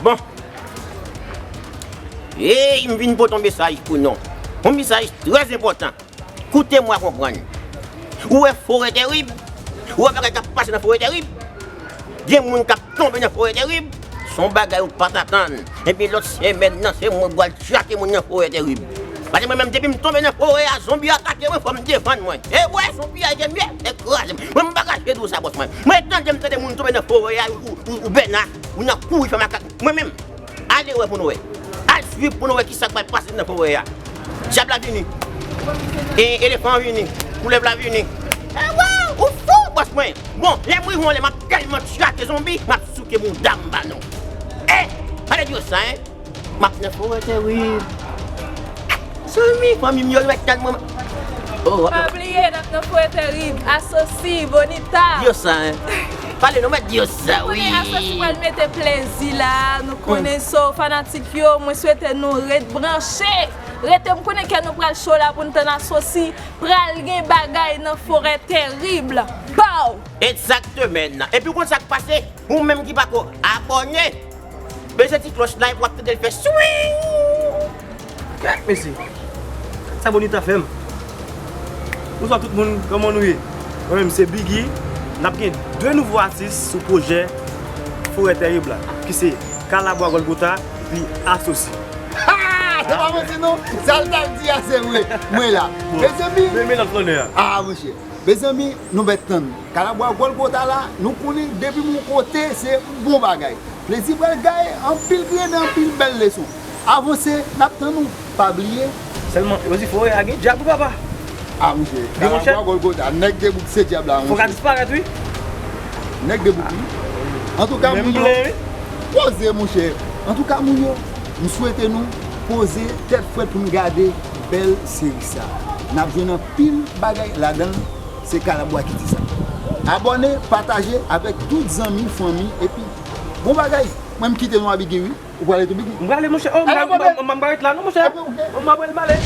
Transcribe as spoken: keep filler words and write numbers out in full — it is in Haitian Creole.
Bon. Ey, m vin pote yon mesaj pou nou. Yon mesaj trè enpòtan. Koute mwen konprann. Ou wè forè terib? Ou wè bagay k ap pase nan forè terib? Gen moun k ap tonbe nan forè terib? Se yon bagay ou pa t atann. Epi lòt semèn nan, se mwen k pral tchake moun nan forè terib. Paske mwen menm, depi m tonbe nan forè a, zonbi atake mwen, fò m defann mwen. E wè, zonbi a, e kraze m. Mwen, m pa ka jwe dou sa, bòs mwen. Mwen, tande m tande moun tonbe nan forè a, ou, ou, ou bèna, ou nan kouri fè makak. Mwen menm, ale wè pou nou wè. Al swiv pou nou wè kisa k pral pase nan forè a. Dyab la vini. E, elefan an vini. Koulèv la vini. E wè, ou fou, bòs mwen. Bon, lè m rive yon lè, m ap tèlman tchake zonbi, m ap souke mouda m ba nou. E, pale di yo sa, en. M ap nan forè terib. Zanmi, fanmi m yo, yo mèt tann mwen. Oh, pa bliye, n ap nan forè terib. Asosi, Bonita. Di yo sa, en. Pale non, mèt di yo sa, wi. Asosi pral mete plezi la. Nou konnen sa, fanatik yo. Mwen swete nou ret branche. Rete, m konnen ke nou pral cho la pou n tann Asosi. Pral gen bagay nan forè terib. Bow! Egzakteman. Epi ou konn sa k pase? Ou menm ki pako abòne, bese ti klòch la epi w ap tande l fè swing. Kèt mesye. Sa Bonita fè m. Bonswa tout moun, kòman nou ye? Mwen menm se Biggy. N ap gen de nouvo atis sou pwojè Forè Terib la, ki se Kalabwa Gòlgota epi Asosi. Ha! Se pa manti non. Sa l t ap di a se vre. Mwen la. Bon. Mezanmi. Men, men lòt flannè a. Ah, monchè. Mezanmi, nou mèt tann. Kalabwa Gòlgota la, nou konnen depi m yon kote, se bon bagay. Plezi pral gaye, anpil grenn, anpil bèl leson. Avanse, n ap tann ou. Pa bliye. Sèlman, yo di forè a gen dyab, wi, papa. Ah, monchè, Kalabwa Gòlgota, nèg de bouk se dyab la, monchè. Fò ka disparèt, wi. Nèg de bouk, wi. Antouka, moun yo, poze, monchè. Antouka, moun yo, m swete nou poze tèt frèt pou n gade bèl seri sa. N ap jwenn anpil bagay ladan l. Se Kalabwa ki di sa. Abòne, pataje avèk tout zanmi, fanmi, epi bon bagay. Mwen, m kite nou a Biggy, wi. Ou prale tou, Biggy? M prale, monchè. Oh, m pa ret la non, monchè. Ok, ok. Oh, m ap prale, m ale.